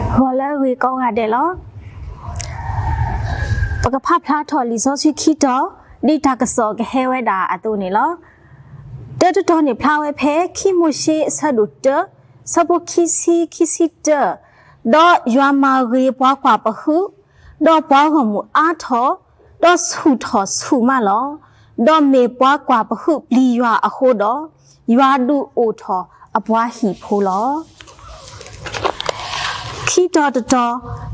ဂီၤလၢအဂ့ၤကိးဂၤဒဲးလီၤ. ပကဖးဖျါထီၣ်လံာ်စီဆှံခံတီၤ, ဒ်တၢ်ကစီၣ်ကဟဲဝဲဒၣ်အသိးန့ၣ်လီၤ. တၢတတီၤန့ၣ်ဖျါဝဲဖဲ ခံမိၤၡ့အဆၢဒိၣ်တၢ, ဆၢဖိခံဆံ ခံဆံတၢ, ဒီးယွၤမၤဂ့ၤပှၤကွၢ်ပဟုး, ဒီးပှၤဂီၢ်မုၢ်အါထီၣ်, ဒီးဆူၣ်ထီၣ်ဆူၣ်မးလီၤ. ဒီးမ့ၢ်ပှၤကွၢ်ပဟုးပျံၤယွၤအဃိဒီး, ယွၤဒုးအိၣ်ထီၣ်အပှၤဟံၣ်ဖိလီၤ. ခံတီၤတတီၤ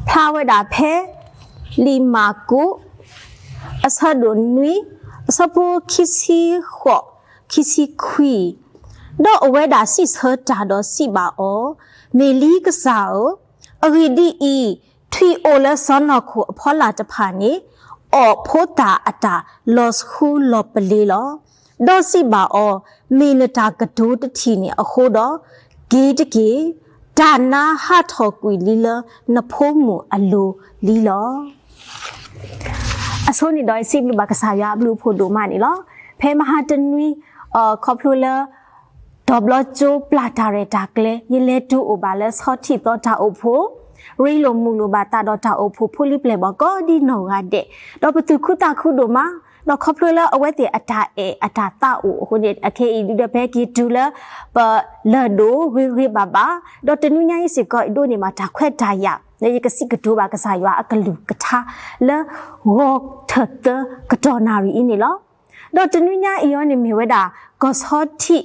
ဖျါဝဲဒၣ်ဖဲ လံာ်မၢ်ကူး အဆၢဒိၣ်နွံ, အဆၢဖိခံဆံဃိး, ခံဆံခွံ, ဒီးအဝဲဒၣ်စံးဆၢတၢ်ဒီးစံးဘၣ်အီၤ, မ့ၢ်လံကစၢ်ဧၢ, အဂ့ၢ်ဒ်အံၤ, ထွံၣ်အိၣ်လၢစီၢ်နီၤခိၣ်အဖီလာ်တဖၣ်န့ၣ်, အီၣ်ဖိသၣ်အတၢ်လီၤဆှူလီၤပလ့ၤလီၤ. ဒီးစံးဘၣ်အီၤ, မ့ၢ်နတၢ်ကတိၤတထံၣ်န့ၣ်အဃိဒီး, က့ၤတက့ၢ်, တၢ်နါဟးထီၣ်ကွံာ်လံလၢနဖိမုၣ်အလိၤလံလီၤ. အဆိန့ၣ်ဒီး ယစံးဘျုးဘၣ်ကစၢ်ယွၤအဘျုးအဖှိၣ်ဒိၣ်မးန့ၣ်လီၤ. ဖဲမဟါတနွံ ခီဖျိလၢ တီၤဘျီကၠိပျၢ်တၢ်ရဲၣ်တၢ်ကျဲၤ ယလဲၤတုၤအိၣ်ဘၣ်လၢဆီထံးသီတၢ်အိၣ်ဖှိၣ်, ရ့လိာ်မုာ်လိာ်ဘၣ်သးဒီးတၢ်အိၣ်ဖှိၣ်ဖိလံၤပျဲၢ်ဘီၣ်ကိးဒ်နီၢ်ဂၤဒဲး, ဒီးပသူၣ်ခုသးခုဒိၣ်မး, ဒီးခီဖျိလၢအဝဲသ့ၣ်အတၢ်အဲၣ်အတၢ်သးအိၣ်အဃိန့ၣ် အခဲအံၤဒုးဒီးဖဲက့ၤတုၤလၢ ပလၢၢ်ဒိၣ်ဂ့ၤဂ့ၤဘၣ်ဘၣ်, ဒီးတနွံညါအံၤစ့ၢ်ကီး ယဒိးန့ၢ်ဘၣ်တၢ်ခွဲးတၢ်ယာ် လၢယကစံးကတိၤဘၣ်ကစၢ်ယွၤအကလုၢ်ကထါ လၢဂီၤထၢၣ်သၢကတီၢ်နၣ်ရံၣ်အံၤန့ၣ်လီၤ. ဒီးတနွံညါအံၤအီၤန့ၣ်မ့ၢ်ဝဲဒၣ် ကီၢ်ဆီထံး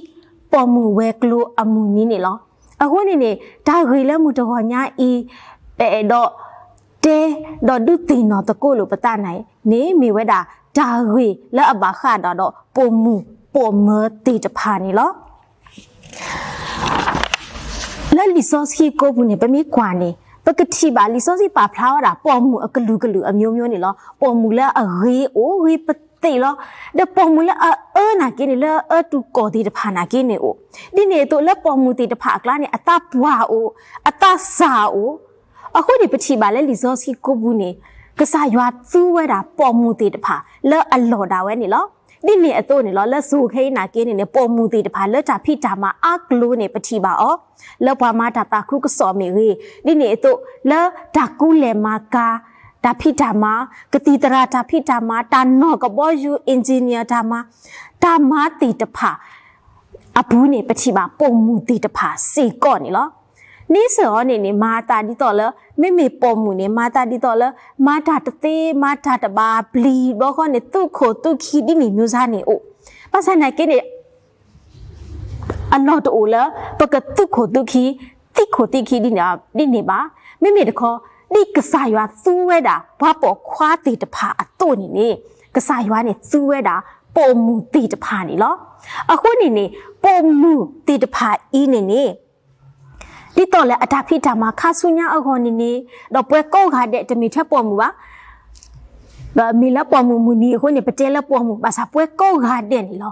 ပိာ်မုၣ်ဝဲၤကျိၤအမုၢ်နံၤန့ၣ်လီၤ. အဃိန့ၣ်န့ၣ် တၢ်ဂ့ၢ်လၢမုၢ်တဂီၤညါအံၤ ပအဲၣ်ဒိးတဲ ဒီးဒုးသ့ၣ်နီၣ်သကိးလိာ်ပသးန့ၣ် မ့ၢ်ဝဲဒၣ်တၢ်ဂ့ၢ်လၢအဘၣ်ဃးဒီးပိာ်မုၣ်ပိာ်မၢၤသ့ၣ်တဖၣ်န့ၣ်လီၤ. လၢလံာ်စီဆှံကိးပူၤန့ၣ် ပမ့ၢ်ကွၢ်န့ၣ် ပကထံၣ်ဘၣ်လံာ်စီဆှံပာ်ဖျါဝဲဒၣ် ပိာ်မုၣ်အကလုာ်ကလုာ်အမျိုးမျိုးန့ၣ်လီၤ. ပိာ်မုၣ်လၢအဂ့ၤအိၣ်ဂ့ၤပသ့ၣ်လီၤ. ဒီးပိာ်မုၣ်လၢအအၢနာ်က့န့ၣ် လၢအအၢတူၢ်ကီၢ်သ့ၣ်တဖၣ်နာ်က့န့ၣ်အိၣ်. ဒ်န့ၣ်အသိးလၢပိာ်မုၣ်သ့ၣ်တဖၣ်အကျါန့ၣ် အသးပှၢ်အိၣ်, အသးစၢ်အိၣ်. အဃိန့ၣ် ပထံၣ်ဘၣ်လၢလံာ်စီဆှံကိးပူၤန့ၣ် ကစၢ်ယွၤသူဝဲဒၣ်ပိာ်မုၣ်သ့ၣ်တဖၣ်လၢအလီၢ်ဒၣ်ဝဲန့ၣ်လီၤ. ဒ်န့ၣ်အသိးန့ၣ်လီၤ လၢစိၤခဲအံၤနာ်က့န့ၣ်န့ၣ် ပိာ်မုၣ်သ့ၣ်တဖၣ်လၢတၢ်ဖံးတၢ်မၤအါကျိၤန့ၣ် ပထံၣ်ဘၣ်အီၤ လၢပှၤမၤတၢ်သးခုကစီၣ်မ့ၢ်ဂ့ၤ, ဒ်န့ၣ်အသိးလၢတၢ်ကူလဲၢ်မၤကၤ တၢ်ဖံးတၢ်မၤ, ကသံၣ်သရၣ်တၢ်ဖံးတၢ်မၤ, တၢ်နီၣ်ကဘီယူၤ engineer တၢ်မၤ, တၢ်မၤသ့ၣ်တဖၣ် အပူၤန့ၣ် ပထံၣ်ဘၣ်ပိာ်မုၣ်သ့ၣ်တဖၣ်စ့ၢ်ကီးန့ၣ်လီၤ. န့ဆၢၣ်အီၤန့ၣ်န့ၣ် မၤသးဒ်သိးလၢ မ့မ့ၢ်ပိာ်မုၣ်န့ၣ် မၤသးဒ်သိးလၢ မၤတၢ်တသ့ မၤတၢ်တဘၣ်ပျံၤဘျီဃီန့ၣ် သူၣ်ခိၣ်သူၣ်ခံဒ်န့ၣ်မျိုးစားန့ၣ်အိၣ်. ဘၣ်ဆၣ်နာ်က့န့ၣ် အလီၢ်တအိၣ်လၢ ပကသူၣ်ခိၣ်သူၣ်ခံ, သံၣ်ခိၣ်သံၣ်ခံဒ်န့ၣ်ဘၣ်. မ့မ့ၢ်တခီ ဒ်ကစၢ်ယွၤသူဝဲဒၣ် ပှၤပိာ်ခွါသ့ၣ်တဖၣ်အသိးန့ၣ်န့ၣ် ကစၢ်ယွၤန့ၣ်သူဝဲဒၣ် ပိာ်မုၣ်သ့ၣ်တဖၣ်န့ၣ်လီၤ. အဃိန့ၣ်န့ၣ် ပိာ်မုၣ်သ့ၣ်တဖၣ်အံၤန့ၣ်န့ၣ် ဒ်သိးလၢအတၢ်ဖံးတၢ်မၤခါဆူညါအဂီၢ်န့ၣ်န့ၣ် ဒီးပှၤကိးဂၤဒဲး တမ့ၢ်ထဲပိာ်မုၣ်ဘၣ် မ့ၢ်လၢပိာ်မုၣ်မုၢ်နံၤအဃိန့ၣ် ပတဲလၢပိာ်မုၣ် ဘၣ်ဆၣ်ပှၤကိးဂၤဒဲးန့ၣ်လီၤ.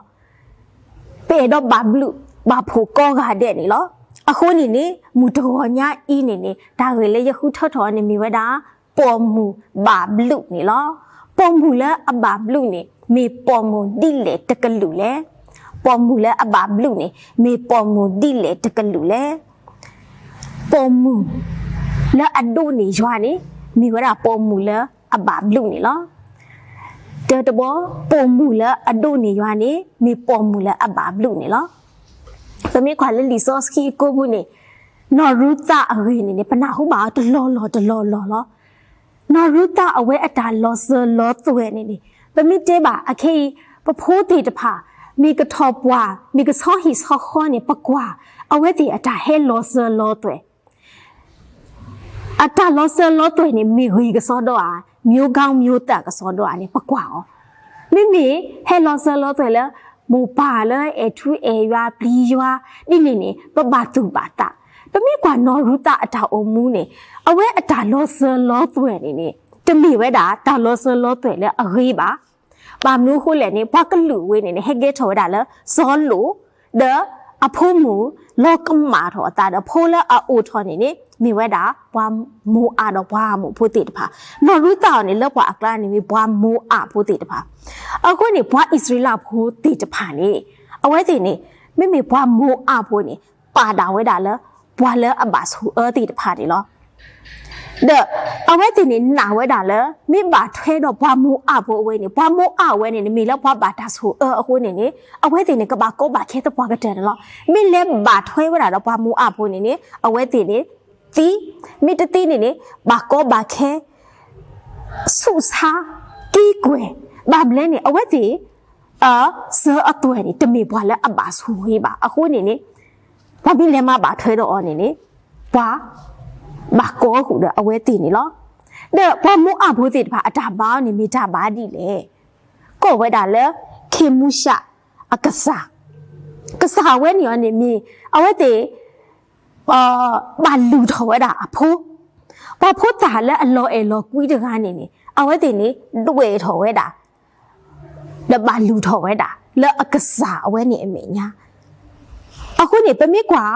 ပအဲၣ်ဒိးဘၣ်ဘျုးဘၣ်ဖှိၣ်ကိးဂၤဒဲးန့ၣ်လီၤ. အဃိန့ၣ်န့ၣ် မုၢ်တဂီၤညါအံၤန့ၣ်န့ၣ် တၢ်ဂ့ၢ်လၢယဃုထၢထီၣ်န့ၣ်မ့ၢ်ဝဲဒၣ် ပိာ်မုၣ်ဘၣ်ဘျုးန့ၣ်လီၤ. ပိာ်မုၣ်လၢအဘၣ်ဘျုးန့ၣ် မ့ၢ်ပိာ်မုၣ်ဒ်လဲၣ်တကလုာ်လဲၣ်. ပိာ်မုၣ်လၢအဘၣ်ဘျုးန့ၣ် မ့ၢ်ပိာ်မုၣ်ဒ်လဲၣ်တကလုာ်လဲၣ်. ပိာ်မုၣ်လၢအဒိးန့ၢ်ယွၤန့ၣ် မ့ၢ်ဝဲဒၣ်ပိာ်မုၣ်လၢအဘၣ်ဘျုးန့ၣ်လီၤ. တၢတဘီ ပိာ်မုၣ်လၢအဒိးန့ၢ်ယွၤန့ၣ် မ့ၢ်ပိာ်မုၣ်လၢအဘၣ်ဘျုးန့ၣ်လီၤ. ပမ့ၢ်ကွၢ်လၢလံာ်စီဆှံအကိာ်ပူၤန့ၣ် နီၢ်ရူၤသးအဂ့ၢ်န့ၣ်န့ၣ် ပနၢ်ဟူဘၣ်အီၤတလီၢ်လီၢ်တလီၢ်လီၢ်လီၤ. နီၢ်ရူၤသးအဝဲအတၢ်လီၤစၢၤလီၤသွဲၣ်န့ၣ်န့ၣ် ပမ့ၢ်တဲဘၣ်အခဲအံၤ ပဖိသ့ၣ်တဖၣ် မ့ၢ်ကထီၣ်ပှၢ် မ့ၢ်ကဆီဟံၣ်ဆီဃီန့ၣ် ပကွၢ် အဝဲသ့ၣ်အတၢ်ဟဲလီၤစၢၤလီၤသွဲၣ် အတၢ်လီၤစၢၤလီၤသွဲၣ်န့ၣ် မ့ၢ်ဂ့ၤကစီဒီဧါ, မျိုးကောင်းမျိုးသန့် ကစီဒီဧါန့ၣ် ပကွၢ်အီၤ. မ့မ့ၢ်ဟဲလီၤစၢၤလီၤသွဲၣ်လၢ မိၢ်ပၢ်လၢအဲၣ်ထူအဲၣ်ယွၤပျံၤယွၤ ဒ်န့ၣ်န့ၣ် ပဘၣ်သူၣ်ဘၣ်သး. ပမ့ၢ်ကွၢ်နီၢ်ရူၤသးအတၢ်အိၣ်မူန့ၣ် အဝဲအတၢ်လီၤစၢၤလီၤသွဲၣ်န့ၣ်န့ၣ် တမ့ၢ်ဝဲဒၣ်တၢ်လီၤစၢၤလီၤသွဲၣ်လၢအဂ့ၤဘၣ်. ဘၣ်မနုၤအဃိလဲၣ်န့ၣ် ပှၤကလုာ်ဝဲန့ၣ်န့ၣ် ဟဲကဲထီၣ်ဝဲဒၣ်လၢစီၤလိာ် ဒီးအဖိမုၣ်လီၤကမၣ်ထီၣ်အသးဒီး ဖိလၢအအိၣ်ထီၣ်န့ၣ်န့ၣ် မ့ၢ်ဝဲဒၣ်ပှၤမိၤအၤဒီးပှၤအၤမိၣ်ဖိသ့ၣ်တဖၣ်. နီၢ်ရူၤသးအီၤန့ၣ် လၢပှၤအကျါန့ၣ် မ့ၢ်ပှၤမိၤအၤဖိသ့ၣ်တဖၣ်. အဃိန့ၣ် ပှၤအံၣ်စရ့လးဖိသ့ၣ်တဖၣ်န့ၣ် အဝဲသ့ၣ်န့ၣ် မ့မ့ၢ်ပှၤမိၤအၤဖိန့ၣ် ပာ်ဒၣ်ဝဲဒၣ်လၢ ပှၤလၢအဘၣ်ဆိၣ်အၢသ့ၣ်တဖၣ်န့ၣ်လီၤ. ဒီးအဝဲသ့ၣ်န့ၣ်နာ်ဝဲဒၣ်လၢ မ့ၢ်ဘၣ်ထွဲဒီးပှၤမိၤအၣ်ဖိအဝဲန့ၣ် ပှၤမိၤအၣ်ဝဲန့ၣ်န့ၣ် မ့ၢ်လၢပှၤဘၣ်တၢ်ဆိၣ်အၢအဃိန့ၣ်န့ၣ် အဝဲသ့ၣ်န့ၣ် ကဘၣ်ကီဘၣ်ခဲသပှၢ်ကတၢၢ်န့ၣ်လီၤ. မ့ၢ်လဲၤဘၣ်ထွဲဝဲဒၣ်ဒီးပှၤမိၤအၣ်ဖိန့ၣ်န့ၣ် အဝဲသ့ၣ်န့ၣ် သံ, မ့ၢ်တသံန့ၣ်န့ၣ် ဘၣ်ကီဘၣ်ခဲ ဆူးဆါ, က့ၤကွဲၢ်, ဘၣ်မနုၤလဲၣ်န့ၣ် အဝဲသ့ၣ် အစၢၤအသွဲၣ်န့ၣ် တမ့ၢ်ပှၤလၢအဘၣ်ဆိၣ်ဂ့ၤဘၣ်. အဃိန့ၣ်န့ၣ် ပှၤမ့ၢ်လဲၤမၤဘၣ်ထွဲဒီးအီၤန့ၣ်န့ၣ် ပှၤဘၣ်ကီဃုာ်ဒီးအဝဲသ့ၣ်န့ၣ်လီၤ. ဒီးပှၤမိၤအၣ်ဖိသ့ၣ်တဖၣ်အတၢ်ဘါအီၤန့ၣ် မ့ၢ်တၢ်ဘါဒ်လဲၣ်. ကိးဝဲဒၣ်လၢ ခ့မူၡးအကစၢ်, ကစၢ်ဝဲန့ၣ်အီၤန့ၣ်မ့ၢ် အဝဲသ့ၣ် ဘၣ်လုၢ်ထီၣ်ဝဲဒၣ်အဖိ, ပှၤဖိသၣ်လၢအလီၤအဲၣ်လီၤကွံတဂၤန့ၣ်န့ၣ် အဝဲသ့ၣ်န့ၣ် ဒွဲၣ်ထီၣ်ဝဲဒၣ် ဒီးဘၣ်လုၢ်ထီၣ်ဝဲဒၣ် လၢအကစၢ်အဝဲန့ၣ်အမဲာ်ညါ. အဃိန့ၣ် ပမ့ၢ်ကွၢ်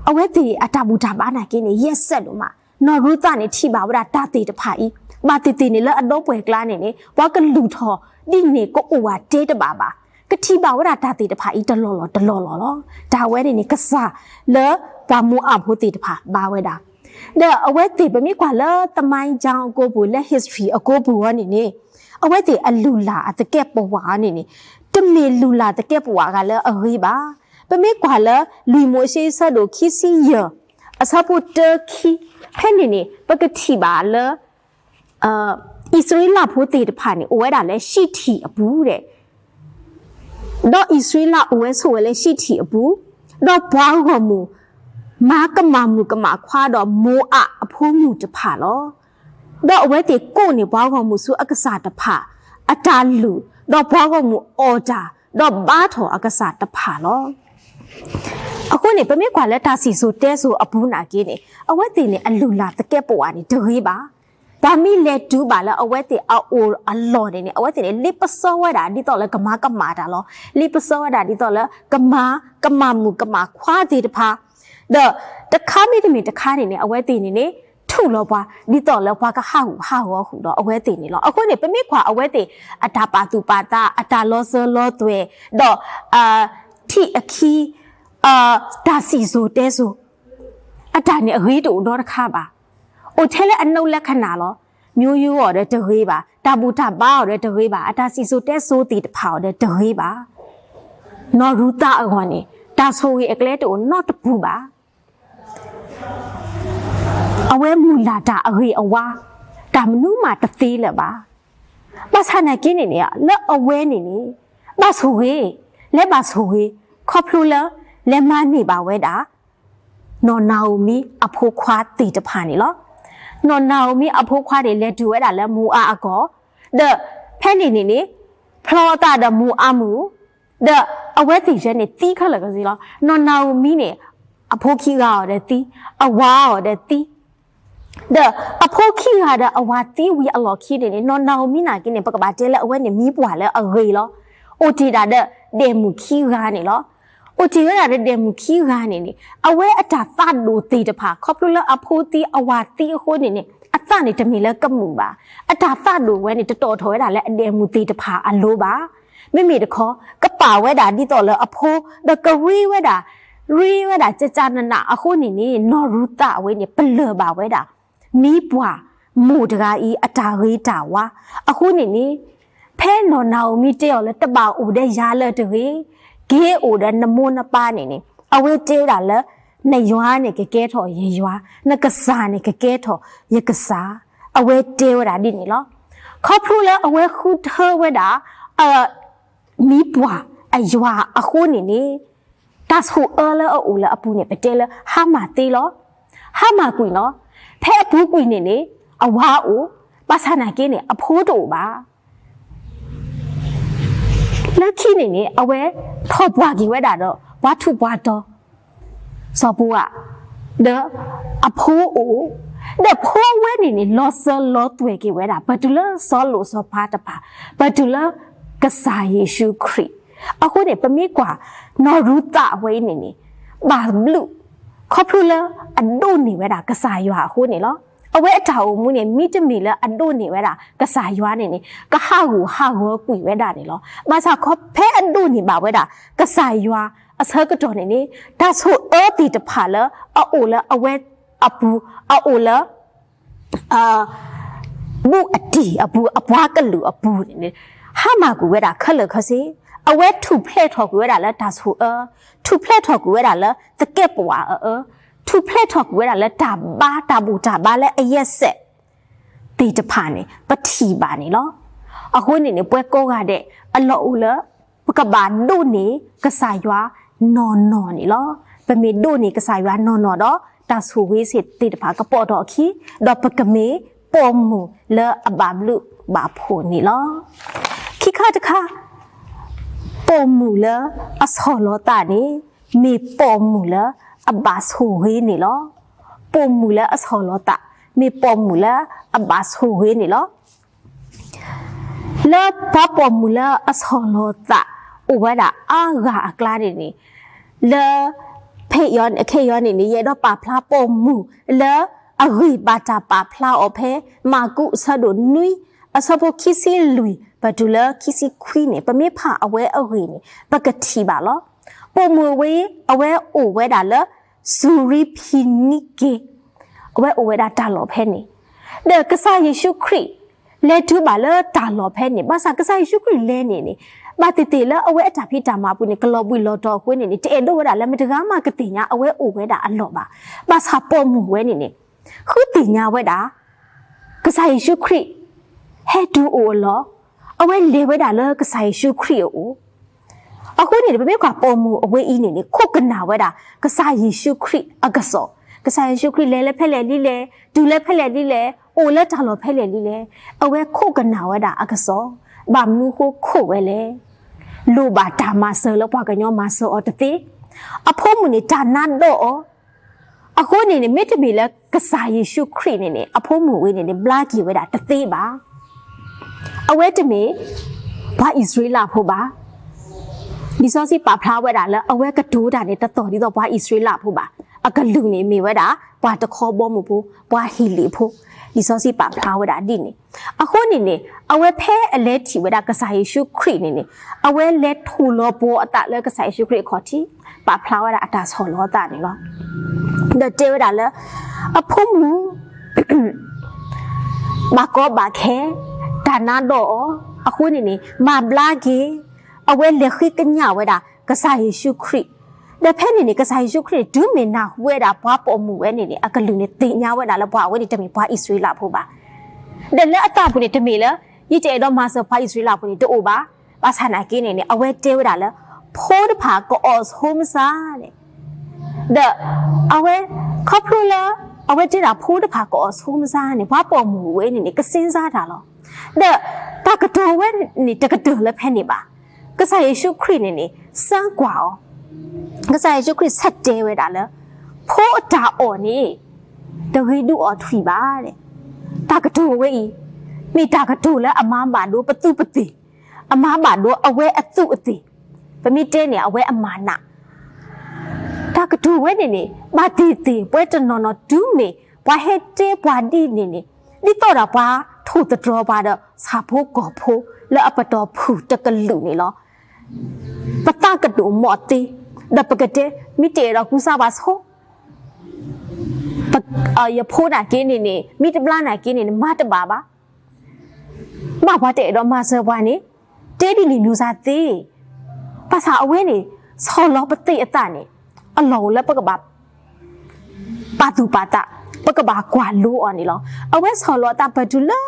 အဝဲသ့ၣ်အတၢ်ဘူၣ်တၢ်ဘါနာ်က့န့ၣ် ယဲၢ်စဲးဒိၣ်မး, နီၢ်ရူၤသးန့ၣ်ထံၣ်ဘၣ်ဝဲဒၣ်တၢ်သ့ၣ်တဖၣ်အံၤ, ဘၣ်သ့ၣ်သ့ၣ်န့ၣ်လၢအဒီပုၢ်ဝဲၢ်ကျါန့ၣ်န့ၣ် ပှၤကလုၢ်ထီၣ်ဒ်န့ၣ်ကအိၣ်ဝဲတဲတဘၣ်ဘၣ်, ကထံၣ်ဘၣ်ဝဲဒၣ်တၢ်သ့ၣ်တဖၣ်အံၤတလီၢ်လီၢ်တလီၢ်လီၢ်လီၤ. တၢ်ဝဲန့ၣ်န့ၣ် ကစၢ်လၢပှၤမိၤအၣ်ဖိသ့ၣ်တဖၣ်ဘါဝဲဒၣ် ဒီးအဝဲသ့ၣ်ပမ့ၢ်ကွၢ်လၢ သမိုင်းကြောင်း အကိပူၤ လၢ history အကိပူၤအီၤန့ၣ်န့ၣ် အဝဲသ့ၣ်အလုၢ်လၢ်အသကဲးပဝးအီၤန့ၣ်န့ၣ် တမ့ၢ်လုၢ်လၢ်သကဲးပဝးဂၤလၢအဂ့ၤဘၣ်. ပမ့ၢ်ကွၢ်လၢ လွံၢ်မိၤၡ့ ဆၢဒိၣ်ခံဆံယဲၢ် အဆၢဖိတၢခံ ဖဲန့ၣ်န့ၣ် ပကထံၣ်ဘၣ်လၢ အံၣ်စရ့လးဖိသ့ၣ်တဖၣ်န့ၣ် အိၣ်ဝဲဒၣ်လၢ ရှံထံၣ်အပူၤဒဲး ဒီးအံၣ်စရ့လးအိၣ်ဝဲဆိးဝဲလၢ ရှံထံၣ်အပူၤ, ဒီးပှၤဂီၢ်မုၢ် မၤကမၣ်မုၣ်ကမၣ်ခွါဒီးမိၤအၣ်အဖိမုၣ်တဖၣ်လီၤ. ဒီးအဝဲသ့ၣ်ကိးန့ၢ်ပှၤဂီၢ်မုၢ်ဆူအကစၢ်တဖၣ် အတၢ်လုၢ်, ဒီးပှၤဂီၢ်မုၢ်အီၣ်တၢ်, ဒီးဘါထီၣ်အကစၢ်တဖၣ်လီၤ. အဃိန့ၣ် ပမ့ၢ်ကွၢ်လၢတၢ်စံၣ်စိၤတဲစိၤအပူၤနာ်က့န့ၣ် အဝဲသ့ၣ်န့ၣ် အလုၢ်လၢ်သကဲးပဝးန့ၣ်တဂ့ၤဘၣ်. ပှၤမ့ၢ်လဲၤတုၤဘၣ်လၢအဝဲသ့ၣ်အအိၣ်အလီၢ်န့ၣ်န့ၣ် အဝဲသ့ၣ်န့ၣ် လ့ပစီဝဲဒၣ်ဒ်သိးလၢကမၤကမၣ်တၢ်လီၤ. လ့ပစီဝဲဒၣ်ဒ်သိးလၢကမၤ ကမၣ်မုၣ်ကမၣ်ခွါသ့ၣ်တဖၣ်, ဒီးတခါမ့တမ့ၢ်တခါန့ၣ်န့ၣ် အဝဲသ့ၣ်န့ၣ်န့ၣ် ထူၣ်လီၤပှၤ ဒ်သိးလၢပှၤကဟးဂူာ်ဟးဂီၤဃုာ်ဒီးအဝဲသ့ၣ်န့ၣ်လီၤ. အဃိန့ၣ် ပမ့ၢ်ကွၢ်အဝဲသ့ၣ် အတၢ်ပာ်သူၣ်ပာ်သး အတၢ်လီၤစၢၤလီၤသွဲၣ် ဒီး ထံၣ်အခံ တၢ်စံၣ်စိၤတဲစိၤ အတၢ်န့ၣ်အဂ့ၤတအိၣ်နီတခါဘၣ်. အိၣ်ထဲလၢအနုတ်လက္ခဏာလီၤ. မျိုးရိုးအီၤဒီးတဂ့ၤဘၣ်, တၢ်ဘူၣ်တၢ်ဘါအီၤဒီးတဂ့ၤဘၣ်, အတၢ်စံၣ်စိၤတဲစိၤသ့ၣ်တဖၣ်အီၤဒီးတဂ့ၤဘၣ်. နီၢ်ရူၤသးအဂီၢ်န့ၣ် တၢ်ဆိၣ်ဂ့ၤအကျဲတအိၣ်နီတပူၤဘၣ်. အဝဲမုၢ်လၢ်တၢ်အဂ့ၤအဝါ, တၢ်မနုၤမးတသ့လၢၤဘၣ်. ဘၣ်ဆၣ်နာ်က့န့ၣ်န့ၣ် လၢအဝဲန့ၣ်န့ၣ် ဘၣ်ဆိၣ်ဂ့ၤ, လဲၤဘၣ်ဆိၣ်ဂ့ၤ ခီဖျိလၢ လဲၤမၤန့ၢ်ဘၣ်ဝဲဒၣ် နီၢ်နၤဧိၤမံအဖိခွါသ့ၣ်တဖၣ်န့ၣ်လီၤ. နီၢ်နၤဧိၤမံအဖိခွါန့ၣ် လဲၤတုၤဝဲဒၣ်လၢမိၤအၣ်အကီၢ်, ဒီးဖဲန့ၣ်န့ၣ်န့ၣ် ဖျီအသးဒီးမိၤအၣ်မုၣ်, ဒီးအဝဲသ့ၣ်ယဲန့ၣ်သံခဲလၢာ်က့ၤလီၤ. နီၢ်နၤဧိၤမံန့ၣ် အဖိခံဂၤအီၤဒီးသံ, အဝၤအီၤဒီးသံ ဒီးအဖိခံဂၤဒီးအဝၤသံဝံၤအလီၢ်ခံန့ၣ်န့ၣ် နီၢ်နၤဧိၤမံနာ်က့န့ၣ် ပကဘၣ်တဲလၢအဝဲန့ၣ်မံပှၢ်လၢအဂ့ၤလီၤ. အိၣ်တ့ၢ်ဒၣ်ဒီးဒဲးမုၣ်ခံဂၤန့ၣ်လီၤ. အိၣ်တ့ၢ်ဝဲဒၣ်ဒီးဒဲးမုၣ်ခံဂၤန့ၣ်န့ၣ် အဝဲအတၢ်သးဒိၣ်သ့ၣ်တဖၣ် ခီဖျိလၢအဖိသံအဝၤသံအဃိန့ၣ်န့ၣ် အသးန့ၣ်တမ့ၢ်လၢကမုာ်ဘၣ်. အတၢ်သးဒိၣ်ဝဲန့ၣ် တတီၣ်ထီၣ်ဝဲဒၣ်လၢအဒဲးမုၣ်သ့ၣ်တဖၣ်အလိၤဘၣ်. မ့မ့ၢ်တခီ ကပာ်ဝဲဒၣ်ဒ်သိးလၢအဖိ ဒီးကရ့ဝဲဒၣ် ရ့ဝဲဒၣ်ကကနးနးအဃိန့ၣ်န့ၣ် နီၢ်ရူၤသးအဝဲန့ၣ် ပလၢၢ်ဘၣ်ဝဲဒၣ် မံပှၢ်မိၢ်တဂၤအံၤအတၢ်ဂ့ၤတၢ်ဝါ. အဃိန့ၣ်န့ၣ် ဖဲနီၢ်နၤဧိၤမံတဲအီၤလၢတဘၣ်အိၣ်ဒီးယၤလၢၤတဂ့ၤ, က့ၤအိၣ်ဒီးနမိၢ်နပၢ်န့ၣ်န့ၣ် အဝဲတဲဝဲဒၣ်လၢ နယွၤန့ၣ်ကကဲထီၣ်ယယွၤ, နကစၢ်န့ၣ်ကကဲထီၣ်ယကစၢ်, အဝဲတဲဝဲဒၣ်ဒ်န့ၣ်လီၤ. ခီဖျိလၢအဝဲဃုထၢဝဲဒၣ် မံပှၢ်အယွၤအဃိန့ၣ်န့ၣ် တၢ်ဆိၣ်အၢလၢအအိၣ်လၢအပူၤန့ၣ် ပတဲလၢဟါမၢ်သ့လီၤ. ဟါမၢ်ကွံာ်လီၤ. ဖဲအပူၤကွံာ်န့ၣ်န့ၣ် အဝၤအိၣ်, ဘၣ်ဆၣ်နာ်က့န့ၣ် အဖိတအိၣ်ဘၣ်. လၢခံန့ၣ်န့ၣ် အဝဲထီၣ်ပှၢ်က့ၤဝဲဒၣ်ဒီး ပှၤထူးပှၤတီၤ စီၤပူၤဧၢ, ဒီးအဖိအိၣ်, ဒီးဖိဝဲန့ၣ်န့ၣ် လီၤစၢၤလီၤသွဲၣ်က့ၤဝဲဒၣ် ပတုၤလၢစီၤလိၣ်စီၤပၤတဖၣ်, ပတုၤလၢကစၢ်ယ့ၣ်ၡူးခရံာ်. အဃိန့ၣ် ပမ့ၢ်ကွၢ် နီၢ်ရူၤသးအဝဲအံၤန့ၣ်န့ၣ် ဘၣ်ဘျုး ခီဖျိလၢအဒိးန့ၢ်ဝဲဒၣ်ကစၢ်ယွၤအဃိန့ၣ်လီၤ. အဝဲအတၢ်အိၣ်မူန့ၣ် မ့တမ့ၢ်လၢအဒိးန့ၢ်ဝဲဒၣ်ကစၢ်ယွၤန့ၣ်န့ၣ် ကဟးဂူာ်ဟးဂီၤကွံာ်ဝဲဒၣ်န့ၣ်လီၤ. ဘၣ်ဆၣ်ခီဖဲအဒိးန့ၢ်ဘၣ်ဝဲဒၣ် ကစၢ်ယွၤအဆၢကတီၢ်န့ၣ်န့ၣ် တၢ်ဆိၣ်အၢသ့ၣ်တဖၣ်လၢအအိၣ်လၢအဝဲအပူၤ အအိၣ်လၢ ဘူးအတံၢ်အပူၤ အပှၤကလုာ်အပူၤန့ၣ် ဟါမၢ်ကွံာ်ဝဲဒၣ်ခဲလၢာ်ခဲဆ့, အဝဲထူၣ်ဖျဲးထီၣ်ကွံာ်ဝဲဒၣ်လၢတၢ်ဆိၣ်အၢ, ထူၣ်ဖျဲးထီၣ်ကွံာ်ဝဲဒၣ်လၢသကဲးပဝးအအၢ, ထူၣ်ဖျဲးထီၣ်ကွံာ်ဝဲဒၣ်လၢတၢ်ဘါတၢ်ဘူၣ်တၢ်ဘါလၢအယဲၢ်စဲးသ့ၣ်တဖၣ်န့ၣ် ပထံၣ်ဘၣ်န့ၣ်လီၤ. အဃိန့ၣ်န့ၣ် ပဝဲကိးဂၤဒဲးအလီၢ်အိၣ်လၢ ပကဘၣ်ဒိးန့ၢ်ကစၢ်ယွၤနီၢ်နီၢ်န့ၣ်လီၤ. ပမ့ၢ်ဒိးန့ၢ်ကစၢ်ယွၤနီၢ်နီၢ်ဒီး တၢ်ဆိၣ်ဂ့ၤသ့ၣ်တဖၣ်ကပိာ်ထီၣ်အခံ, ဒီးပကမ့ၢ်ပိာ်မုၣ်လၢအဘၣ်ဘျုးဘၣ်ဖှိၣ်န့ၣ်လီၤ. ခံခါတခါ, ပိာ်မုၣ်လၢအဆီၣ်လီၤသးန့ၣ် မ့ၢ်ပိာ်မုၣ်လၢအဘၣ်ဆိၣ်ဂ့ၤန့ၣ်လီၤ. ပိာ်မုၣ်လၢအဆီၣ်လီၤသး မ့ၢ်ပိာ်မုၣ်လၢအဘၣ်ဆိၣ်ဂ့ၤန့ၣ်လီၤ. လၢပှၤပိာ်မုၣ်လၢအဆီၣ်လီၤသး အိၣ်ဝဲဒၣ်အါဂၤအကျါန့ၣ်န့ၣ်, လၢ ဖဲအံၤခဲအံၤန့ၣ်န့ၣ် ယအဲၣ်ဒိးပာ်ဖျါပိာ်မုၣ်လၢအဂ့ၢ်ဘၣ်တၢ်ပာ်ဖျါအီၤဖဲ မၢ်ကူးအဆၢဒိၣ်နွံ အဆၢဖိခံဆံလွံၢ် ပတုၤလၢခံဆံခွံန့ၣ် ပမ့ၢ်ဖးအဝဲအဂ့ၢ်န့ၣ် ပကထံၣ်ဘၣ်လီၤ. ပိာ်မုၣ်ဝဲ အဝဲအိၣ်ဝဲဒၣ်လၢ စူရံဖံနံက့ၤ အဝဲအိၣ်ဝဲဒၣ်တၢ်လီၢ်ဖဲန့ၣ်, ဒီးကစၢ်ယ့ၣ်ၡူးခရံာ် လဲၤတုၤဘၣ်လၢတၢ်လီၢ်ဖဲန့ၣ်, ဘၣ်ဆၣ်ကစၢ်ယ့ၣ်ၡူးခရံာ်လဲၤန့ၣ်န့ၣ်, ဘၣ်သ့ၣ်သ့ၣ်လၢအဝဲအတၢ်ဖံးတၢ်မၤအပူၤန့ၣ် ကလီၤဘှံးလီၤတီၤအဃိန့ၣ်န့ၣ် တအဲၣ်ဒိးဝဲဒၣ်လၢမတၤတဂၤမးကသ့ၣ်ညါအဝဲအိၣ်ဝဲဒၣ်အလီၢ်ဘၣ်. ဘၣ်ဆၣ်ပိာ်မုၣ်ဝဲန့ၣ်န့ၣ် ဃုသ့ၣ်ညါဝဲဒၣ် ကစၢ်ယ့ၣ်ၡူးခရံာ် ဟဲတုၤအိၣ်အလီၢ်, အဝဲလဲၤဝဲဒၣ်လၢကစၢ်ယ့ၣ်ၡူးခရံာ်အအိၣ် အဃိန့ၣ်န့ၣ် ပမ့ၢ်ကွၢ်ပိာ်မုၣ်အဝဲအံၤန့ၣ်န့ၣ် ခိၣ်ကနၣ်ဝဲဒၣ် ကစၢ်ယ့ၣ်ၡူးခရံာ်အကစီၣ်, ကစၢ်ယ့ၣ်ၡူးခရံာ်လဲၤလၢဖဲလဲၣ်လံလဲၣ်, တုၤလၢဖဲလဲၣ်လံလဲၣ်, အိၣ်လၢတၢ်လီၢ်ဖဲလဲၣ်လံလဲၣ်, အဝဲခိၣ်ကနၣ်ဝဲဒၣ်အကစီၣ်, ဘၣ်မနုၤဃိခိၣ်ဝဲလဲၣ်. လိၣ်ဘၣ်တၢ်မၤစၢၤလၢပှၤကညီမၤစၢၤအီၤတသ့, အဖိမုၣ်န့ၣ်တၢ်နါဒီးအီၤ အဃိန့ၣ်န့ၣ် မ့တမ့ၢ်လၢကစၢ်ယ့ၣ်ၡူးခရံာ်န့ၣ်န့ၣ် အဖိမုၣ်ဝဲန့ၣ်န့ၣ် ဘျါက့ၤဝဲဒၣ်တသ့ဘၣ်. အဝဲတမ့ၢ် ပှၤအံၣ်စရ့လးဖိဘၣ်. လံာ်စီဆှံပာ်ဖျါဝဲဒၣ်လၢအဝဲကတိၤတၢ်န့ၣ် တသီၣ်ဒ်သိးပှၤအံၣ်စရ့လးဖိဘၣ်. အကလုာ်န့ၣ်မ့ၢ်ဝဲဒၣ် ပှၤတခီဘီမုၢ်ဖိ, ပှၤဟ့းလ့ၣ်ဖိ, လံာ်စီဆှံပာ်ဖျါဝဲဒၣ်ဒ်န့ၣ်. အဃိန့ၣ်န့ၣ် အဝဲဖဲအလဲၤထံၣ်ဝဲဒၣ်ကစၢ်ယ့ၣ်ၡူးခရံာ်န့ၣ်န့ၣ် အဝဲလဲၤထိၣ်လီၤပှီၤအသးလၢကစၢ်ယ့ၣ်ၡူးခရံာ်အခီၣ်ထံး, ပာ်ဖျါဝဲဒၣ်အတၢ်ဆီၣ်လီၤအသးန့ၣ်လီၤ. ဒီးတဲဝဲဒၣ်လၢ အဖိမုၣ် ဘၣ်ကီဘၣ်ခဲ, တၢ်နါဒီးအီၤ, အဃိန့ၣ်န့ၣ် မၤဘျါက့ၤ, အဝဲလဲၤဃ့ကညးဝဲဒၣ် ကစၢ်ယ့ၣ်ၡူးခရံာ်, ဒီးဖဲန့ၣ်န့ၣ် ကစၢ်ယ့ၣ်ၡူးခရံာ်န့ၣ် တုၤမ့ၢ်နၢ်ဟူဝဲဒၣ်ပှၤပိာ်မုၣ်ဝဲန့ၣ်န့ၣ် အကလုာ်န့ၣ်သ့ၣ်ညါဝဲဒၣ်လၢပှၤဝဲန့ၣ်တမ့ၢ်ပှၤအံၣ်စရ့လးဖိဘၣ်. ဒီးလၢအသးပူၤန့ၣ် တမ့ၢ်လၢ ယတအဲၣ်ဒိးမၤစၢၤပှၤအံၣ်စရ့လးဖိန့ၣ် တအိၣ်ဘၣ်. ဘၣ်ဆၣ်နာ်က့န့ၣ်န့ၣ် အဝဲတဲဝဲဒၣ်လၢ ဖိတဖၣ်ကအီၣ်ဆိမစါန့ၣ် ဒီးအဝဲ ခီဖျိလၢ အဝဲတဲဒၣ်ဖိတဖၣ်ကအီၣ်ဆိမစါန့ၣ် ပှၤပိာ်မုၣ်ဝဲန့ၣ်န့ၣ် ကစ့စါတၢ်လီၤ. ဒီးတၢ်ကတိၤဝဲန့ၣ် တကတၢၢ်လၢဖဲန့ၣ်ဘၣ်. ကစၢ်ယ့ၣ်ၡူးခရံာ်န့ၣ်န့ၣ် စၢကွၢ်အီၤ, ကစၢ်ယ့ၣ်ၡူးခရံာ်ဆၢတဲာ်ဝဲဒၣ်လၢ ဖိအတၢ်အီၣ်န့ၣ် တဂ့ၤဒုးအီၣ်ထွံၣ်ဘၣ်. တၢ်ကတိၤဝဲအံၤ မ့ၢ်တၢ်ကတိၤလၢအမၤဘၣ်ဒိပသူပသ့ၣ်, အမၤဘၣ်ဒိအဝဲအသူးအသ့ၣ်, ပမ့ၢ်တဲန့ၣ် အဝဲအမၤနး တၢ်ကတိၤဝဲန့ၣ်န့ၣ် ဘၣ်သ့ၣ်သ့ၣ် ပှၤတနီၤနီၤတုၤမ့ၢ် ပှၤဟဲတဲပှၤဒ်န့ၣ်န့ၣ် ဒ်သိးဒီးပှၤထိၣ်သတြီၤပှၤဒီးဆၣ်ဖိကီၢ်ဖိလၢအပတီၢ်ဖုၣ်တကလုာ်န့ၣ်လီၤ. ပသးကဒိၣ်မီၢ်သ့, ဒီးပကတဲ မ့ၢ်တအဲၣ်ဒိးကူစါပှၤဆိ ယဖိနာ်က့န့ၣ်န့ၣ် မ့ၢ်တဘျါနာ်က့န့ၣ်န့ၣ် မၤတဘၣ်ဘၣ်. ဘၣ်ပှၤတအဲၣ်ဒိးမၤစၢၤပှၤန့ၣ် တဲဒ်န့ၣ်မံၤစၢ်သ့, ဘၣ်ဆၣ်အဝဲန့ၣ် ဆီၣ်လီၤပသ့ၣ်အသးန့ၣ် အလီၢ်အိၣ်လၢပကဘၣ် ပာ်သူၣ်ပာ်သး, ပကဘၣ်ကွၢ်လိအီၤန့ၣ်လီၤ. အဝဲဆီၣ်လီၤအသးပတုၤလၢ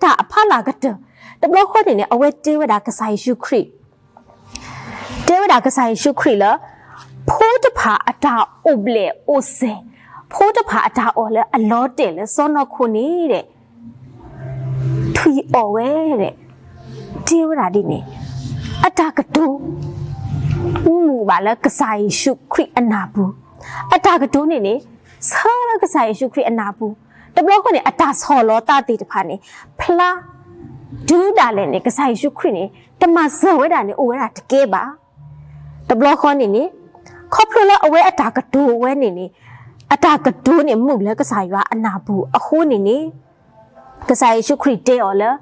တၢ်အဖီလာ်ကတၢၢ်, တဘျီဃီန့ၣ်န့ၣ် အဝဲတဲဝဲဒၣ်ကစၢ်ယ့ၣ်ၡူးခရံာ် တဲဝဲဒၣ်ကစၢ်ယ့ၣ်ၡူးခရံာ်လၢ ဖိတဖၣ်အတၢ်အိၣ်ဘျဲၣ်အိၣ်စဲၤ, ဖိတဖၣ်အတၢ်အီၣ်လၢအလီၤတဲာ်လၢစီၢ်နီၤခိၣ်န့ၣ်ဒီး ထွံၣ်အီၣ်ဝဲဒီး တဲဝဲဒၣ်ဒ်န့ၣ်, အတၢ်ကတိၤ မူးဘၣ်လၢကစၢ်ယ့ၣ်ၡူးခရံာ်အနၢ်ပူၤ, အတၢ်ကတိၤန့ၣ်န့ၣ် ဆၢလၢကစၢ်ယ့ၣ်ၡူးခရံာ်အနၢ်ပူၤ, တဘျီဃီန့ၣ် အတၢ်ဆီၣ်လီၤသးသ့ၣ်တဖၣ်န့ၣ် ဖျါ တုၤဒၣ်လဲာ်န့ၣ် ကစၢ်ယ့ၣ်ၡူးခရံာ်န့ၣ် တမၤစၢၤဝဲဒၣ်န့ၣ် အိၣ်ဝဲဒၣ်တကဲဘၣ်. တဘျီဃီန့ၣ်န့ၣ် ခီဖျိလၢအဝဲအတၢ်ကတိၤဝဲန့ၣ်န့ၣ် အတၢ်ကတိၤန့ၣ်မူးလၢကစၢ်ယွၤအနၢ်ပူၤအဃိန့ၣ်န့ၣ် ကစၢ်ယ့ၣ်ၡူးခရံာ်တဲအီၤလၢ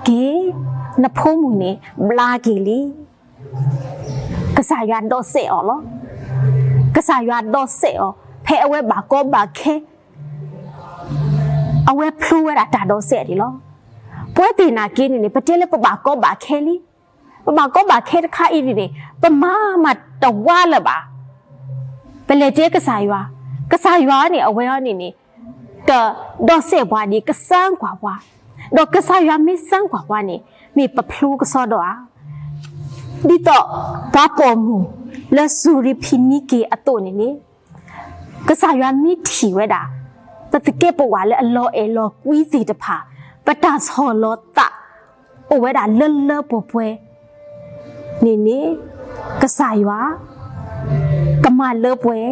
က့ၤ နဖိမုၣ်န့ၣ် ဘျါက့ၤလံ. ကစၢ်ယွၤဒီးစဲးအီၤလီၤ. ကစၢ်ယွၤဒီးစဲးအီၤ ဖဲအဝဲဘၣ်ကီဘၣ်ခဲ အဝဲဖျိဝဲဒၣ်တၢ်ဒိးစဲးန့ၣ်လီၤ. ပဝဲသ့ၣ်နာ်က့န့ၣ်န့ၣ် ပတဲလၢပဘၣ်ကီဘၣ်ခဲလံ, ပဘၣ်ကီဘၣ်ခဲတခါအံၤန့ၣ်န့ၣ် ပမၤမးတဝါလၢၤဘၣ်. ပလဲၤတဲကစၢ်ယွၤ, ကစၢ်ယွၤန့ၣ် အဝဲအံၤန့ၣ်န့ၣ် ကဒိးစဲးပှၤဒ်ကစၢ်ကွၢ်ပှၤ, ဒီးကစၢ်ယွၤမ့ၢ်စၢ်ကွၢ်ပှၤန့ၣ် မ့ၢ်ပဖျိကစီဒီဧါ. ဒ်သိးပှၤပိာ်မုၣ်လၢစူၤရံဖံနံက့ၤအသိးန့ၣ်န့ၣ် ကစၢ်ယွၤမ့ၢ်ထံၣ်ဝဲဒၣ် ပသကဲးပဝးလၢအလီၤအဲၣ်လီၤကွံသ့ၣ်တဖၣ် ပတၢ်ဆီၣ်လီၤသး အိၣ်ဝဲဒၣ်လၢလၢပှဲၤပှဲၤန့ၣ်န့ၣ် ကစၢ်ယွၤ ကမၤလၢပှဲၤ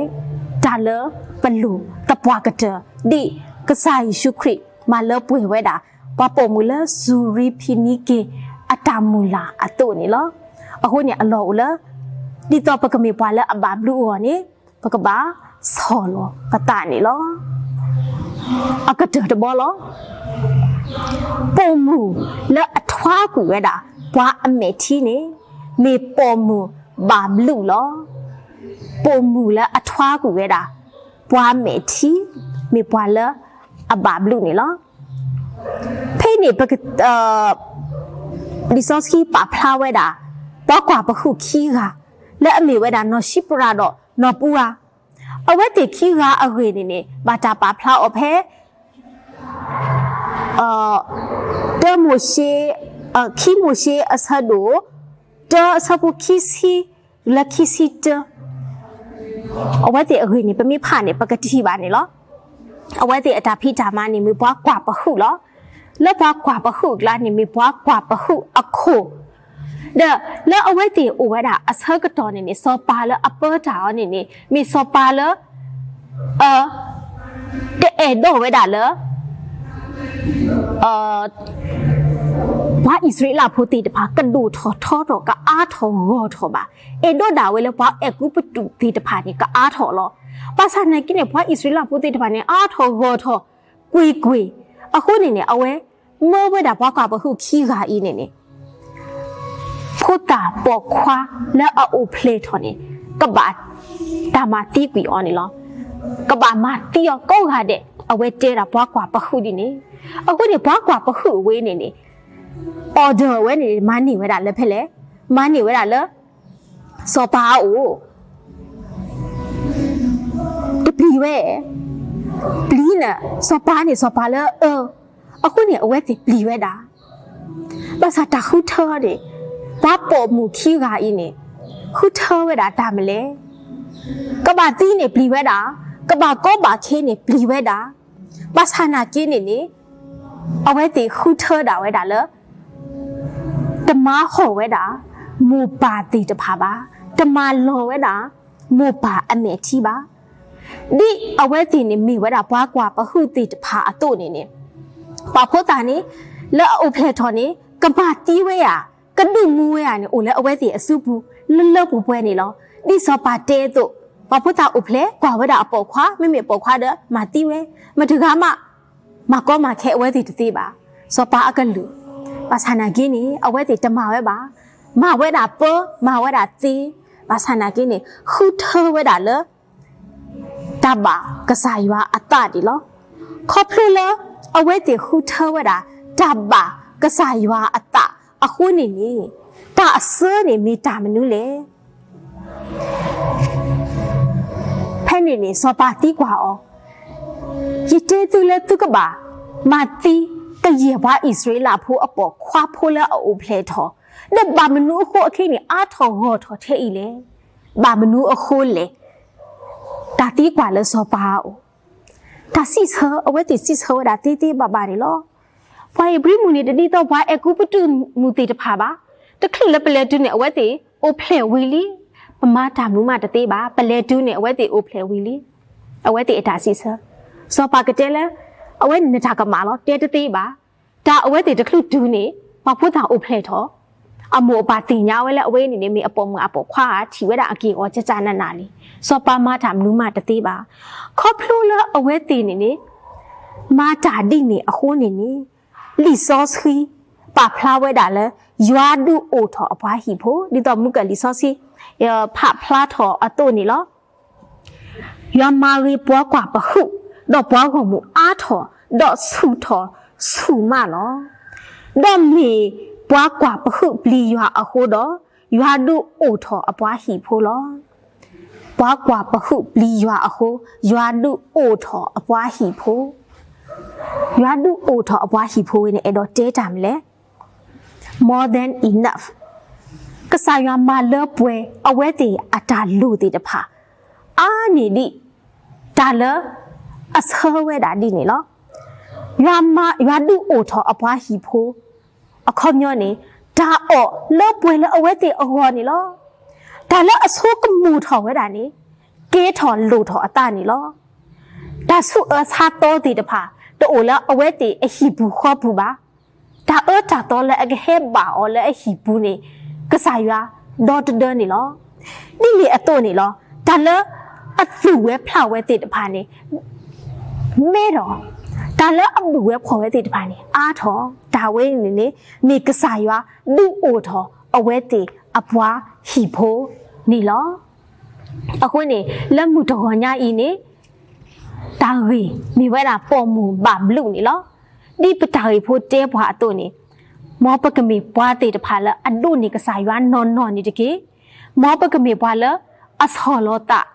တၢ်လၢပလိၤသပှၢ်ကတၢၢ် ဒ်ကစၢ်ယ့ၣ်ၡူးခရံာ်မၤလၢပှဲၤဝဲဒၣ် ပှၤပိာ်မုၣ်လၢစူၤရံဖံနံက့ၤအတၢ်မုၢ်လၢ်အသိးန့ၣ်လီၤ. အဃိန့ၣ်အလီၢ်အိၣ်လၢ ဒ်သိးပကမ့ၢ်ပှၤလၢအဘၣ်ဘျုးအဂီၢ်န့ၣ် ပကဘၣ်ဆီၣ်လီၤပသးန့ၣ်လီၤ. အကတၢၢ်တဘီလီၤ. ပိာ်မုၣ်လၢအထွါကွံာ်ဝဲဒၣ် ပှၤအမဲာ်ထံန့ၣ် မ့ၢ်ပိာ်မုၣ်ဘၣ်ဘျုးလီၤ. ပိာ်မုၣ်လၢအထွါကွံာ်ဝဲဒၣ် ပှၤအမဲာ်ထံ မ့ၢ်ပှၤလၢအဘၣ်ဘျုးန့ၣ်လီၤ. ဖဲန့ၣ် ပက လံာ်စီဆှံပာ်ဖျါဝဲဒၣ် ပှၤကွၢ်ပဟုၣ်ခံဂၤ လၢအမ့ၢ်ဝဲဒၣ်နီၢ်ၡံပရၤဒီးနီၢ်ပူၤဧါ. အဝဲသ့ၣ်ခံဂၤအဂ့ၢ်န့ၣ်န့ၣ် ဘၣ်တၢ်ပာ်ဖျါအီၤဖဲ တၢမိၤၡ့, ခံမိၤၡ့အဆၢဒိၣ် တၢအဆၢဖိခံဆံ လၢခံဆံတၢ အဝဲသ့ၣ်အဂ့ၢ်န့ၣ် ပမ့ၢ်ဖးန့ၣ် ပကထံၣ်ဘၣ်န့ၣ်လီၤ. အဝဲသ့ၣ်အတၢ်ဖံးတၢ်မၤန့ၣ် မ့ၢ်ပှၤကွၢ်ပဟုၣ်လီၤ. လၢပှၤကွၢ်ပဟုၣ်အကျါန့ၣ် မ့ၢ်ပှၤကွၢ်ပဟုၣ်အခိၣ် ဒီးလၢအဝဲသ့ၣ်အိၣ်ဝဲဒၣ်အဆၢကတီၢ်န့ၣ်န့ၣ် စီၤပၤလၢအပၢတၢ်အီၤန့ၣ်န့ၣ် မ့ၢ်စီၤပၤလၢ တအဲၣ်ဒိးဝဲဒၣ်လၢ ပှၤအံၣ်စရ့လးဖိသ့ၣ်တဖၣ် ကဒိၣ်ထီၣ်ထီထီၣ် ကအါထီၣ်ဂီၢ်ထီၣ်ဘၣ်. အဲၣ်ဒိးဒၣ်ဝဲလၢပှၤအဲၤကူပတူးသ့ၣ်တဖၣ်န့ၣ် ကအါထီၣ်လီၤ. ဘၣ်ဆၣ်နာ်က့န့ၣ် ပှၤအံၣ်စရ့လးဖိသ့ၣ်တဖၣ်န့ၣ် အါထီၣ်ဂီၢ်ထီၣ် ကွ့ၢ်ကွ့ၢ်. အဃိန့ၣ်န့ၣ် အဝဲမၢဝဲဒၣ်ပှၤကွၢ်ပဟုၣ်ခံဂၤအံၤန့ၣ်န့ၣ် ဖိသၣ်ပိာ်ခွါလၢအအိၣ်ဖျဲၣ်ထီၣ်န့ၣ် ကဘၣ်တၢ်မၤသံကွံာ်အီၤန့ၣ်လီၤ. ကဘၣ်မၤသံအီၤကိးဂၤဒဲး အဝဲတဲဒၣ်ပှၤကွၢ်ပဟုၣ်ဒ်န့ၣ်. အဃိန့ၣ် ပှၤကွၢ်ပဟုၣ်အဝဲန့ၣ်န့ၣ် order အဝဲန့ၣ်န့ၣ် မၤန့ၢ်ဝဲဒၣ်လၢဖဲလဲၣ်, မၤန့ၢ်ဝဲဒၣ်လၢ စီၤပၤအအိၣ် တပျံၤဝဲ, ပျံၤန့ၣ် စီၤပၤန့ၣ် စီၤပၤလၢအအၢ, အဃိန့ၣ် အဝဲသ့ၣ်ပျံၤဝဲဒၣ်. ဘၣ်ဆၣ်တၢ်ဃုထၢန့ၣ် ပှၤပိာ်မုၣ်ခံဂၤအံၤန့ၣ် ဃုထၢဝဲဒၣ်တၢ်မနုၤလဲၣ်. ကဘၣ်သံန့ၣ်ပျံၤဝဲဒၣ်, ကဘၣ်ကီဘၣ်ခဲန့ၣ်ပျံၤဝဲဒၣ်. ဘၣ်ဆၣ်နာ်က့န့ၣ်န့ၣ် အဝဲသ့ၣ်ဃုထၢဒၣ်ဝဲဒၣ်လၢ တမၤဟီၣ်ဝဲဒၣ် မိၢ်ပၢ်သ့ၣ်တဖၣ်ဘၣ်, တမၤလီၤဝဲဒၣ် မိၢ်ပၢ်အမဲာ်ထံဘၣ်. ဒ်အဝဲသ့ၣ်န့ၣ်မ့ၢ်ဝဲဒၣ်ပှၤကွၢ်ပဟုၣ်သ့ၣ်တဖၣ်အသိးန့ၣ်န့ၣ် ပှၤဖိသၣ်န့ၣ် လၢအအိၣ်ဖျဲၣ်ထီၣ်န့ၣ် ကမၤသံဝဲဧါ, ကဒုးမူဝဲဧါန့ၣ် အိၣ်လၢအဝဲသ့ၣ်အစုပူၤ လၢလၢပှဲၤပှဲၤန့ၣ်လီၤ. ဒ်စီၤပၤတဲအသိး ပှၤဖိသၣ်အိၣ်ဖျဲၣ် ကွၢ်ဝဲဒၣ်အပိာ်ခွါ မ့မ့ၢ်ပိာ်ခွါဒီး မၤသံဝဲ, မတၤတဂၤမး မၤကီမၤခဲအဝဲသ့ၣ်တသ့ဘၣ်. စီၤပၤအကလုၢ်, ဘၣ်ဆၣ်နာ်က့န့ၣ် အဝဲသ့ၣ်တမၤဝဲဘၣ်. မၤဝဲဒၣ်ပၢ မၤဝဲဒၣ်သ့, ဘၣ်ဆၣ်နာ်က့န့ၣ် ဃုထၢဝဲဒၣ်လၢ တၢ်ဘၣ်ကစၢ်ယွၤအသးန့ၣ်လီၤ. ခီဖျိလၢ အဝဲသ့ၣ်ဃုထၢဝဲဒၣ် တၢ်ဘၣ်ကစၢ်ယွၤအသးအဃိန့ၣ်န့ၣ် တၢ်အစၢန့ၣ်မ့ၢ်တၢ်မနုၤလဲၣ်. ဖဲန့ၣ်န့ၣ် စီၤပၤသံကွၢ်အီၤ, ယတဲသုလၢသုကဘၣ်မၤသံကယဲၢ်ပှၤအံၣ်စရ့လးဖိအပိာ်ခွါဖိလၢအအိၣ်ဖျဲၣ်ထီၣ်, ဒီးဘၣ်မနုၤအဃိအခဲအံၤန့ၣ် အါထီၣ်ဂီၢ်ထီၣ်ထဲအံၤလဲၣ်. ဘၣ်မနုၤအဃိလဲၣ်. တၢ်သံကွၢ်လၢစီၤပၤအအိၣ်, တၢ်စံးဆၢ အဝဲသ့ၣ်စံးဆၢဝဲဒၣ်သ့သ့ဘၣ်ဘၣ်န့ၣ်လီၤ. ပှၤဧ့ၤဘြံၤမုၣ်န့ၣ် တဒ်သိးပှၤအဲၤကူပတူးမုၣ်သ့ၣ်တဖၣ်ဘၣ်. တချုးလၢပလဲၤတုၤန့ၣ် အဝဲသ့ၣ်အိၣ်ဖျဲၣ်ဝံၤလံ. ပမၤတၢ်မနုၤမးတသ့ဘၣ်. ပလဲၤတုၤန့ၣ် အဝဲသ့ၣ်အိၣ်ဖျဲၣ်ဝံၤလံ. အဝဲသ့ၣ်အတၢ်စံးဆၢ, စီၤပၤကတဲလၢ အဝဲန့ၣ်နတၢ်ကမၣ်လီၤ တဲတသ့ဘၣ်. တၢ်အဝဲသ့ၣ်တချုးတုၤန့ၣ် ပှၤဖိသၣ်အိၣ်ဖျဲၣ်ထီၣ်, အမိၢ်အပၢ်သ့ၣ်ညါဝဲလၢအဝဲန့ၣ်န့ၣ် မ့ၢ်အပိာ်မုၣ်အပိာ်ခွါဧါ, ထံၣ်ဝဲဒၣ်အက့ၢ်အဂီၤကကနးနးလံ. စီၤပၤမၤတၢ်မနုၤမးတသ့ဘၣ်. ခီဖျိလၢအဝဲသ့ၣ်န့ၣ်န့ၣ် မၤတၢ်ဒ်န့ၣ်အဃိန့ၣ်န့ၣ် လံာ်စီဆှံပာ်ဖျါဝဲဒၣ်လၢ ယွၤဒုးအိၣ်ထီၣ်အပှၤဟံၣ်ဖိ ဒ်သိးမုၢ်ကၢၢ်လံာ်စီဆှံ ဖးဖျါထီၣ်အသိးန့ၣ်လီၤ. ယွၤမၤဂ့ၤပှၤကွၢ်ပဟုၣ် ဒီးပှၤဂီၢ်မုၢ်အါထီၣ် ဒီးဆူၣ်ထီၣ်ဆူၣ်မးလီၤ. ဒီးမ့ၢ်ပှၤကွၢ်ပဟုးပျံၤယွၤအဃိဒီး, ယွၤဒုးအိၣ်ထီၣ်အပှၤဟံၣ်ဖိလီၤ. ပှၤကွၢ်ပဟုးပျံၤယွၤအဃိ, ယွၤဒုးအိၣ်ထီၣ်အပှၤဟံၣ်ဖိ, ယွၤဒုးအိၣ်ထီၣ်အပှၤဟံၣ်ဖိဝဲန့ၣ် အဲၣ်ဒိးတဲတၢ်မနုၤလဲၣ်. More than enough. ကစၢ်ယွၤမၤလၢပှဲၤအဝဲသ့ၣ်အတၢ်လိၣ်သ့ၣ်တဖၣ် အါန့ၢ်ဒံး တၢ်လၢအဆၢဝဲဒၣ်ဒ်န့ၣ်လီၤ. ယွၤမၤ, ယွၤဒုးအိၣ်ထီၣ်အပှၤဟံၣ်ဖိ, အခီပညီန့ၣ်, တၢ်အီၣ်လၢပှဲၤလၢအဝဲသ့ၣ်အဂီၢ်န့ၣ်လီၤ. တၢ်လၢအဆိကမိၣ်ထီၣ်ဝဲဒၣ်န့ၣ်, ကဲထီၣ်လိၣ်ထီၣ်အသးန့ၣ်လီၤ. တၢ်ဆူးအၢဆါသီသ့ၣ်တဖၣ် တအိၣ်လၢအဝဲသ့ၣ်အဟံၣ်ပူၤဃီပူၤဘၣ်. တၢ်အၢတၢ်သီလၢအကဟဲဘၣ်အီၤလၢအဟံၣ်ပူၤန့ၣ်, ကစၢ်ယွၤဒီတဒၢန့ၣ်လီၤ. ဒ်န့ၣ်အသိးန့ၣ်လီၤ. တၢ်လၢအသူၣ်ဝဲဖျးဝဲသ့ၣ်တဖၣ်န့ၣ် မ့ၢ်ဒီး, တၢ်လၢအဘုၣ်ဝဲဖှီၣ်ဝဲသ့ၣ်တဖၣ်န့ၣ် အါထီၣ်, တၢ်ဝဲန့ၣ်န့ၣ် မ့ၢ်ကစၢ်ယွၤဒုးအိၣ်ထီၣ်အဝဲသ့ၣ်အပှၤဟံၣ်ဖိန့ၣ်လီၤ. အဃိန့ၣ် လၢမုၢ်တဂီၤညါအံၤန့ၣ် တၢ်ဂ့ၢ်မ့ၢ်ဝဲဒၣ်ပိာ်မုၣ်ဘၣ်ဘျုးန့ၣ်လီၤ. ဒ်ပတၢ်ဂ့ၢ်ဖိတဲပှၤအသိးန့ၣ်, မ်ပကမ့ၢ်ပှၤသ့ၣ်တဖၣ်လၢအဒိးန့ၢ်ကစၢ်ယွၤနီၢ်နီၢ်န့ၣ်တက့ၢ်. မ်ပကမ့ၢ်ပှၤလၢအဆီၣ်လီၤသး,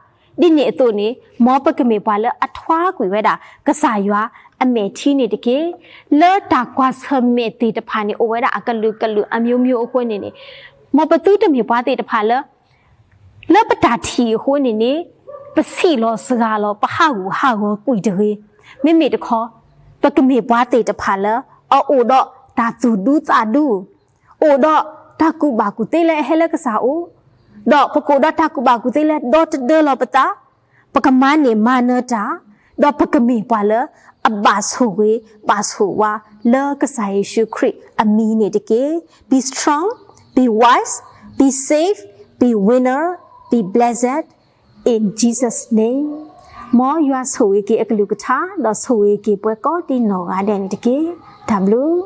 ဒ်န့ၣ်အသိးန့ၣ် မ်ပကမ့ၢ်ပှၤလၢအထွါကွံာ်ဝဲဒၣ်ကစၢ်ယွၤအမဲာ်ထံန့ၣ်တက့ၢ်. လၢတၢ်ကွၢ်ဆၢၣ်မဲာ်သ့ၣ်တဖၣ်န့ၣ် အိၣ်ဝဲဒၣ်အကလုာ်ကလုာ်အမျိုးမျိုးအဃိန့ၣ်န့ၣ်, မ်ပသုတမ့ၢ်ပှၤသ့ၣ်တဖၣ်လၢ လၢပတၢ်ထံၣ်အဃိန့ၣ်န့ၣ်, ပဆံးလီၤစှၤလီၤ ပဟးဂူာ်ဟးဂီၤကွံာ်တဂ့ၤ. မ့မ့ၢ်တခီ, ပကမ့ၢ်ပှၤသ့ၣ်တဖၣ်လၢအအိၣ်ဒီးတၢ်သူၣ်ဒူသးဒူ, အိၣ်ဒီးတၢ်ကူၣ်ဘၣ်ကူၣ်သ့လၢအဟဲလၢကစၢ်အအိၣ်, ဒီးပကအိၣ်ဒီးတၢ်ကူၣ်ဘၣ်ကူၣ်သ့လၢဒီတဒၢလီၤပသး, ပကမၤန့ၢ်မၤနၢၤတၢ်, ဒီးပကမ့ၢ်ပှၤလၢအဘၣ်ဆိၣ်ဂ့ၤဘၣ်ဆိၣ်ဝါလၢကစၢ်ယ့ၣ်ၡူးခရံာ်အမံၤန့ၣ်တက့ၢ်. Be strong, be wise, be safe, be winner, be blessed in Jesus' name. မ်ယွၤဆိၣ်ဂ့ၤက့ၤအကလုၢ်ကထါ ဒီးဆိၣ်ဂ့ၤက့ၤပှၤကိးဒံနီၢ်ဂၤဒဲးန့ၣ်တက့ၢ်. တၢ်ဘျုး